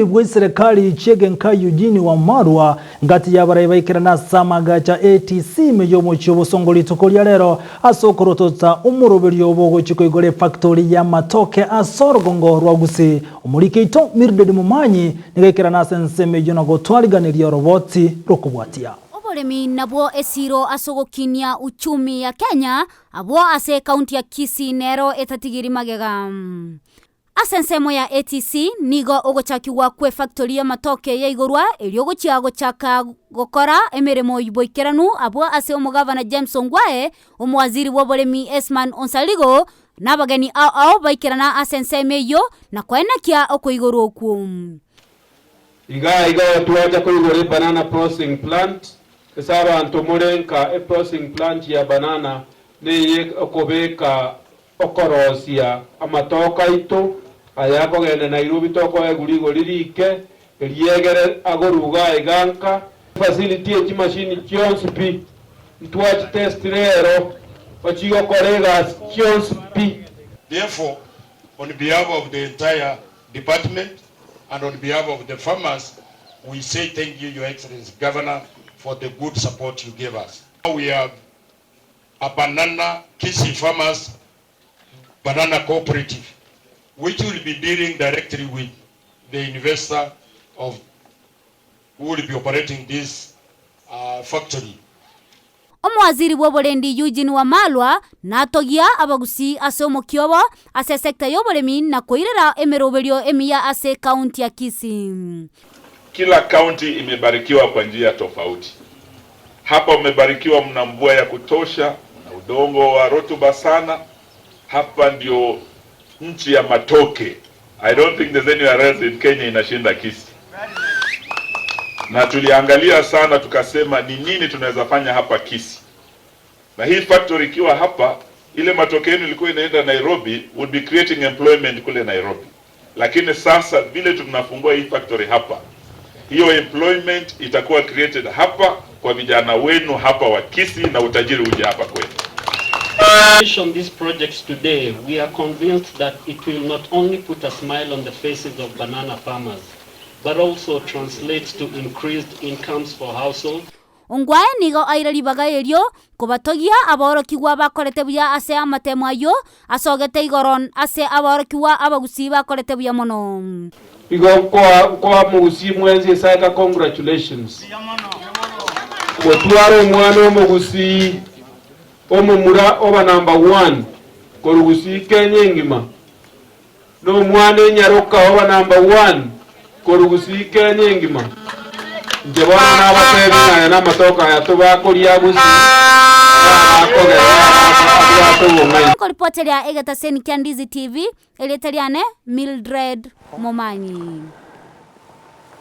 Bw'eserekari chi'egenka Eugene Wamalwa ngati y'abarai baikerana ase amagacha ATC ime y'omochie obosongo rituko ria rero ase okorotota omoroberio bogochia koigora efactori y'amatoke ase orogongo rwa Gusii. Omoriki oito Mildred Momanyi nigo aikerana ase ensemo eyio na gotwariganeria oroboti rokobwatia. Oboremi nabwo esiro ase ogokinia uchumi ya Kenya, abwo ase ekaunti ya Kisii nero etatigiri magega. Ase ensemo ya ATC, nigo ogochakigwa kw'efactory y'amatoke yaigorwa erio gochia gochaka gokora emeremo boikeranu abwo ase omogavana James Ongwae, omowaziri bw'oboremi Esman Onsarigo, na abageni ao ao baikerana ase ensemo eyio na koenekia okoigorwa okwo. Iga iga twacha koigora ebanana processing plant ase abanto more nka eprocessing plant ya banana neye okobeka Okorosia amatoke aito aya akogenda Nairobi tokoegwa rigori rike, eriegere agoruga aiga nka. Facility ye chimashini chionsi pi ntwachitest rero ochigokora egasi chionsi pi. Therefore, on behalf of the entire department and on behalf of the farmers, we say thank you, Your Excellency Governor, for the good support you gave us. We have a banana Kisii Farmers Banana Cooperative which will be dealing directly with the investor of who will be operating this uh, factory. Omowaziri bw'oborendi Eugene Wamalwa natogia abagusii ase omokia obo ase esecta y'oboremi na koirera emeroberio emiya ase ekaunti ya Kisii. Kila county imebarikiwa kwa njia tofauti. Hapa mmebarikiwa mna mvua ya kutosha, mna udongo wa rotuba sana. Hapa ndio nchi ya matoke. I don't think there's anywhere else in Kenya inashinda Kisii. Na tuliangalia sana tukasema ni nini tunaweza fanya hapa Kisii. Na hii factory ikiwa hapa, ile matoke yenu ilikuwa inaenda Nairobi would be creating employment kule Nairobi. Lakini sasa vile tunafungua hii factory hapa, hiyo employment itakuwa created hapa kwa vijana wenu hapa wa Kisii na utajiri uje hapa kwenu. On these projects today, we are convinced that it will not only put a smile on the faces of banana farmers, but also translate to increased incomes for households. Ongwae nigo aire ribaga erio kobatogia aborokigwa bakorete buya ase amatemo ayio asogete igoro ase aborokigwa abagusii bakorete buya mono. Igo nkoa nkoa omogusii mwensi esaeka congratulations. Gotwara omwana omogusii omomura oba number one korwa gusii Kenya engima, na omwana enyaroka oba number one korwa gusii Kenya engima. Inche bono nabatebi ng'a aya namatoke aya tobakoria gusii, nabakogera abwate obong'aini. Nkoripoteria egetaseni kia Ndizi TV, erieta riane Mildred Momanyi.